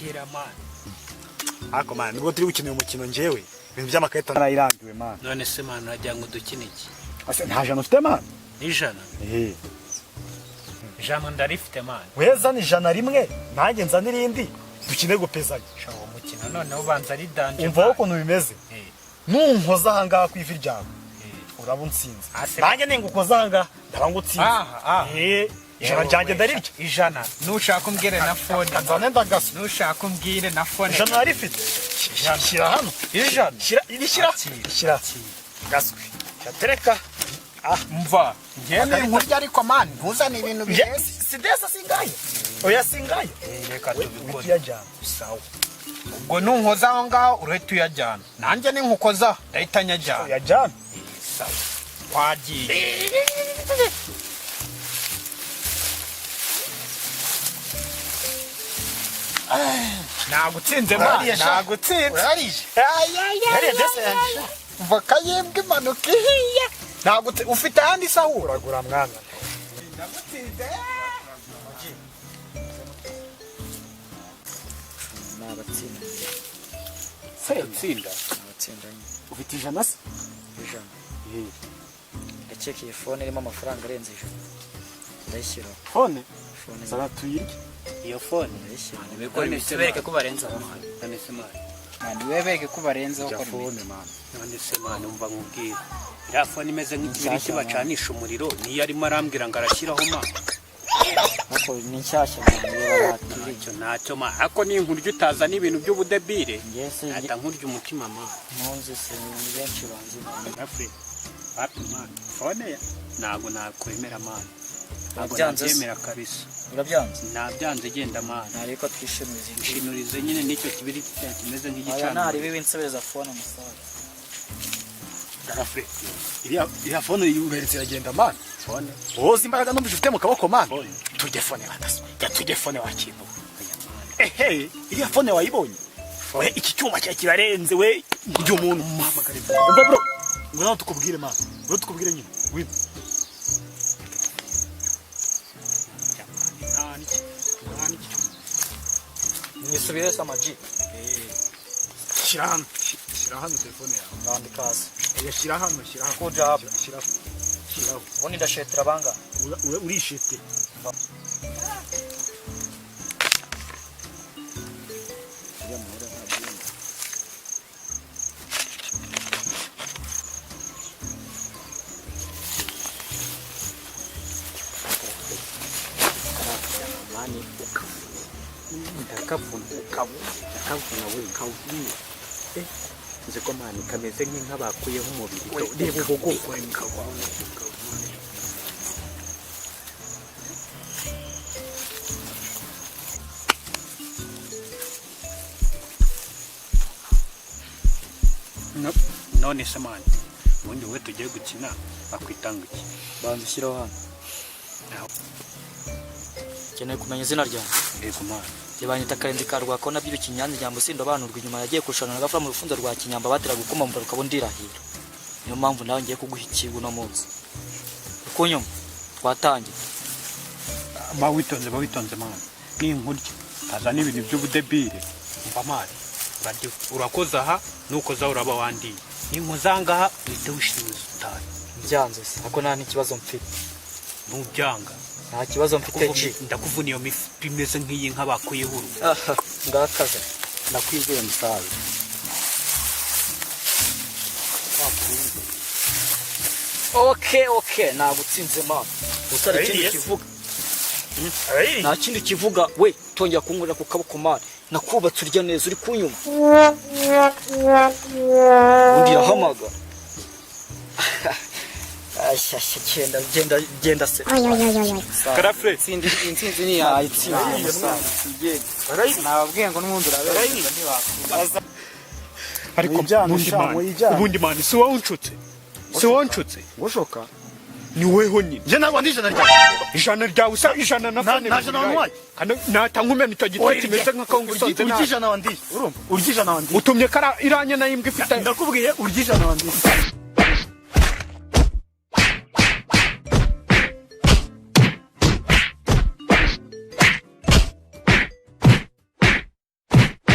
Akira man. Ariko man, nubwo turi gukina uyu mukino, njyewe ibintu by'amakarita narayirambiwe, man. None se man, uragira ngo dukine iki? Ase nta jana ufite, man? N'ijana? Eh. Ijana ndarifite, man. Weza ni 100 nanjye nzana irindi, dukine gupezanya. Sha, uwo mukino noneho ubanza ari danger. Umva wowe ukuntu bimeze. Nunkoza ahangaha ku ivi ryawe, uraba unsinze. Nanjye ningukoza ahangaha, ndaba ngutsinze. Aha, aha. Eh, ijana ryanjye ndarirya. Ijana, nushaka umbwire na phone. Nzane ndagasa. Nushaka umbwire na phone. Ijana narifite, shyira hano. Ijana. Shyira irishyira. Akira. Shyira gaswi yatereka. Ah. Mva, Njyewe nkurya ariko man, ntuzane ibintu Nje- birenze. Si desa singaye, oya, singaye. Reka tubikore. Uyajyana. Sawa, ubwo nunkoza aho ngaho urahita uyajyana, nanjye ninkukoza ndahita nyajyana. Uyajyana. Sawa, twagiye. Nagutsinze man. Urariye sha. Nagutsinze. Urariye. Yariye desa yanjye. Voka y'imbwa imanuka ihiye. Nagutse ufite ahandi sahura. Uragura mwana. Ndagutsinze. Ni abatsinda. Tsinda. Abatsinda nyine. Ufite 100 se? 100? Ndakeka iyi phone irimo amafaranga arenze 100, ndayishyiraho. Phone? Phone. Zana tuyirye. Iyo phone? Ndayishyiraho. None se bereke ko barenzaho, man. None se man. Man, we bereke ko barenzeho. Jya Kora phone imiti. Man. None se man, umva nkubwire, iriya phone imeze nk'ikibiriti Nshyashya, man. bacanisha umuriro, niyo arimo arambwira ngo arashyiraho, man. Ariko ni nshyashya, man, reba batiri. Ntacyo, ntacyo, man, ariko ninkurya utazana ibintu by'ubudebire, Njye se nahita nkurya umutima, man. Ntunzi se, ni benshi banzi, man. Afri wapi, man, phone ya ntabwo nakwemera, man, ntabwo. Urabyanze se? Nabyemera kabisa. Urabyanze? Nabyanze, genda, man. Ntarebe ko twishimiza inzu. Shinurize nyine n'icyo kibiriti cyawe kimeze Aya nk'igicaniro. ntari binsubiriza phone, musaza. Garafre, iriya phone uberetse iragenda, man. Phone? Wowe imbaraga numvise ufite mu kaboko, man. Phone. Tujye phone bakaswe, jya tujye phone wakintu. Ehe, iriya phone wayibonye we? Iki cyuma cyawe kirarenze we, njye umuntu muhamagare. Umva bro, ngwino tukubwire, man, ngwino tukubwire nyine, ngwino. Nta n'iki, nta n'iki. Mwisubire se amaji. Shyira hano, shyira hano telefone yawe. Ndandika hasi. Oya, shyira hano, shyira hano. Kuja hapa. Shyiraho, shyiraho. Ubundi ndashetera banga. Urishete. Man, ukavuna, ndakavuna, ndakavuna we, kavuna. Eh, nzi ko man kameze nk'inka bakuyeho umubiri. Reba ubugoko. Kavune, kavune. No, none se man, ubundi wowe tugiye gukina bakwitanga iki? Banza ushyiraho hano. Ukeneye kumenya izina ryanjye? Yego, man. Banyita Karenzi ka Rwakona byiruka inyanza ijambo sindobanurwa inyuma, yagiye kurushanwa na Gafura mu rufunzo rwa Kinyamba, bateraga gukoma mu rukabo ndirahira. Niyo mpamvu nawe ngiye kuguha ikigo uno munsi kuko nyuma twatangiye. Ba witonze, ba witonze, man. Ninkurya tazana ibintu by'ubudebire, umva man, urarya urakoza aha, nukoza uraba wandiye, ninkoza aha ngaha uhite wishimiza utahe. Byanze se ako nta n'ikibazo mfite. Nubyanga. Nta kibazo mfite ji. Ndakuvuna iyo mifi imeze nk'iyi nka bakuyeho uruhu. Aha ngakaze. Ndakwizeye musaza. Okay, nagutsinze, man. Gusa hari ikindi Yes. kivuga, nta kindi kivuga we. Tongera kunkorera ku kaboko, man, nakubatse urya neza, uri kunyuma undi irahamagara. Ashyashya, genda, genda, genda se. Karafure. Intsinzi ni iyawe. Nayitsindiye, musaza. Nababwiye ngo n'ubundi urabereka ntibakunda. Ariko Muyijyane, ubundi sha, man, muyijyane. ubundi man, si wowe unshutse, si wowe unshutse. Ngushoka? Ni weho nyine. Njye ntabwo ndi 100 ryawe. 100 ryawe usa 100 na phone. Nta jana wamuhaye. Nata nkumena icyo giti kimeze nk'akawunga usonze Urya nabi. 100 wandiye, urumva? Urya 100 wandiye. Utumye kara iranye na imbwa ifite. Ndakubwiye, urya 100 wandiye.